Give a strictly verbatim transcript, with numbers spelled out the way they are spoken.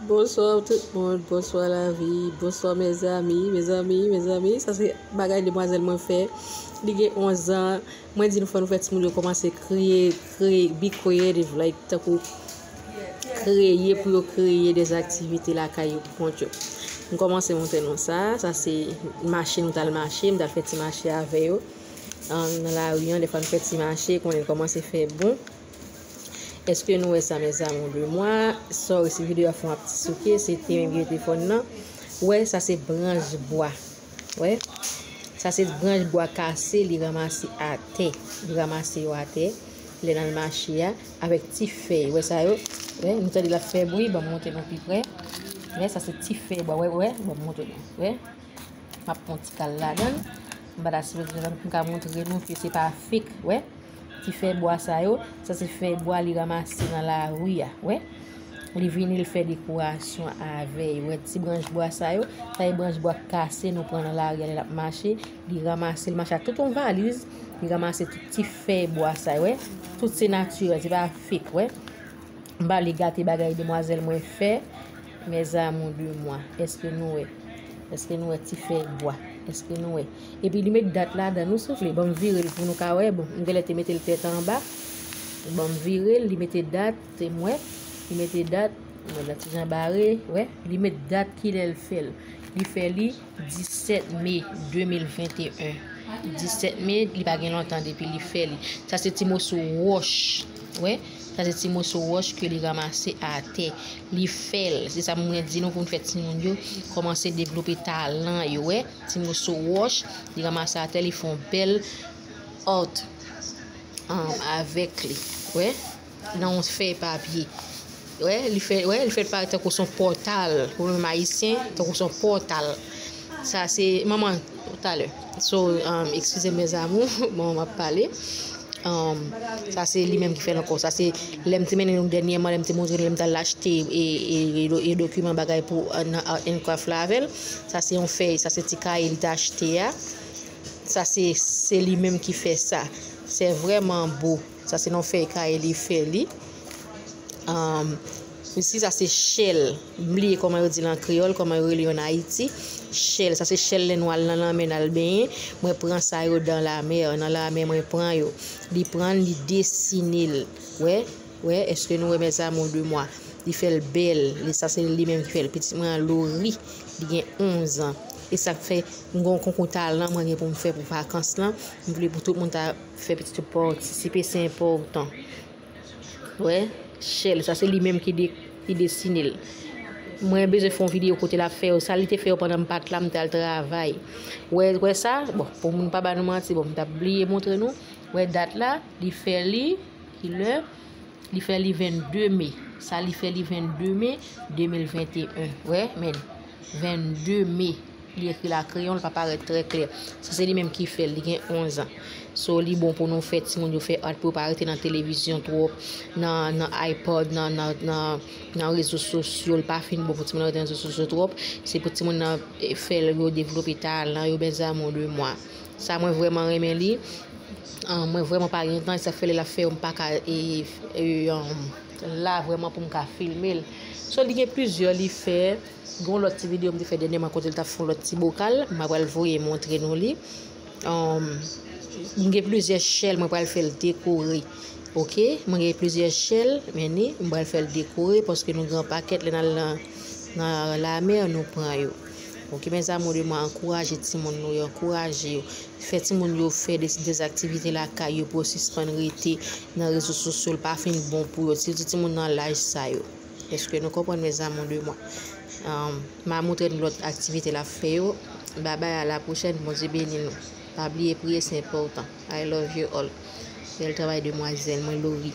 Bonswa tout moun, bonswa lavi, bonswa mezanmi, mezanmi, mezanmi. Sa se bagay demwazèl mwen fè. Li gen onz an. Mwen di nou fò nou fè timoun yo kòmanse kreye, kreye, be creative, like, tankou kreye pou yo kreye de aktivite lakay yo pou kont yo. M kòmanse montre nou sa. Sa se mache nou t al mache, m t al fè ti mache avè yo. An, nan lari an, defwa nou fè ti mache, konnen l kòmanse fè bon. Èske nou wè sa, mes amours de moi? Sorry si videyo a fè yon ap ti souke, se te menm ki rete fòn nan. Wè, sa se branch bwa. Wè. Sa se branch bwa kase, li ranmase atè. Li ranmase yo atè. Lè n al mache a, avèk ti fèy. Wè sa yo? Wè, nou tande l ap fè bri, ban m montre nou pi prè. Wè, sa se ti fèy bwa. Wè, wè, ban m montre nou. Wè. M ap pran ti kal ladan l. M pa ta sipoze fè sa pou m ka montre nou ke se pa fake, wè. Ti fèy bwa sa yo, sa se fèy bwa li ranmase nan lari a, wè. Li vini, li fè dekorasyon avè yo, wè. Ti branch bwa sa yo, sa e branch bwa k kase nou pran nan lari a lè n ap mache. Li ranmase, li mache ak tout yon valiz. Li ranmase tout ti fèy bwa sa yo, wè. Tout se natirèl, se pa fake, wè. M pa vle gate bagay demwazèl mwen fè. Mes amours de moi. Èske nou wè? Èske nou wè ti fèy bwa? Èske nou wè? Epi li met dat ladan, nou soufle. Ban m vire l pou nou ka wè. Bon, m genlè te mete l tèt anba. Ban m vire l, li mete dat, se mwen. Li mete dat, mwen nan ti jan bare, wè. Li met dat kilè l fè l. Li fè li disèt me de mil venteyen. Disèt me, li pa gen lontan depi li fè li. Sa se ti moso wòch, wè. Sa se ti moso wòch ke li ranmase atè. Li fè l. Se sa mwen di nou pou n fè timoun yo kòmanse devlope talan yo, wè. Ti moso wòch, li ranmase atè, li fè yon bèl art, um, avèk li, wè. Nan yon fèy papye. Wè, li fè, wè, li fè l parèt tankou se yon pòtal. Pou nou menm ayisyen, tankou se yon pòtal. Sa se, manman, talè. So, um, excusez mes amours, bon, m ap pale. Um, sa se li menm ki fè l ankò. Sa se lè m te mennen nou dènyèman, lè m te montre nou, lè m t al achte e, e, e, e dokiman bagay pou, uh, nan Art and Craft la avè l. Sa se yon fèy, sa se ti kaye li t achte a. Sa se, se li menm ki fè sa. Se vrèman bo. Sa se nan fèy kaye li fè li. Um, isi, sa se chèl. M bliye kòman yo di l an kreyòl, kòman yo rele yo an Ayiti. Chèl, sa se chèl lè nou al nan lanmè, n al benyen. Mwen pran sa yo dan lamè, nan lamè mwen pran yo. Li pran l, li desine l. Wè, wè, èske nou wè mes amours de moi? Li fè l bèl. Li, sa se li menm ki fè l. Pitit mwen an Lori, li gen onz an. E sa k fè m gen yon konkou talan mwen gen pou m fè pou vakans lan. M vle pou tout moun ta fè pitit yo patisipe, se enpòtan. Wè, chèl, sa se li menm ki de-, ki desine l. Mwen bezwen fè yon videyo kote l ap fè yo. Sa li te fè yo pandan m pa t la, m t al travay. Wè, wè sa? Bon, pou moun pa ba nou manti, bon, m t ap bliye montre nou. Wè dat la, li fè li, kilè? Li fè li vennde me. Sa li fè li vennde me de mil venteyen. Wè, men, vennde me. Li ekri l a kreyon, li pa parèt trè klè. Sa se li menm ki fè l, li gen onz an. So, li bon pou nou fè timoun yo fè art pou yo pa rete nan televizyon twòp, nan, nan iPad, nan, nan, nan, nan rezo sosyo, li pa fin bon pou timoun nan rete nan rezo sosyo twòp. Se pou timoun nan, eh, fè yo devlope talan yo, mes amours de moi. Sa mwen vrèman renmen li. Ah, mwen vrèman pa gen tan, sa fè lè l ap fè yo, m pa ka, e, e, um, la vrèman pou m ka filme l. So, li gen plizyè li fè. Gen yon lòt ti videyo m te fè dènyèman kote l t ap fè yon lòt ti bokal. M ap pral voye montre nou li. Um, m gen plizyè chèl, mwen pral fè l dekore. Oke? Mwen gen plizyè chèl, men ni, m pral fè l dekore paske nou gen yon pakèt lè n al nan, nan lamè, nou pran yo. Oke, mes amours de moi, ankouraje timoun nou yo, ankouraje yo. Fè timoun yo fè de, de aktivite lakay yo pou yo sispann rete nan rezo sosyo, l pa fin bon pou yo. Sitou timoun nan laj sa yo. Èske nou konprann, mes amours de moi? Um, m a montre nou lòt aktivite l ap fè yo. Babay, a la pwochèn, Bondye beni nou. Pa bliye priye, se enpòtan. I love you all. Bèl travay demwazèl mwen, Lori.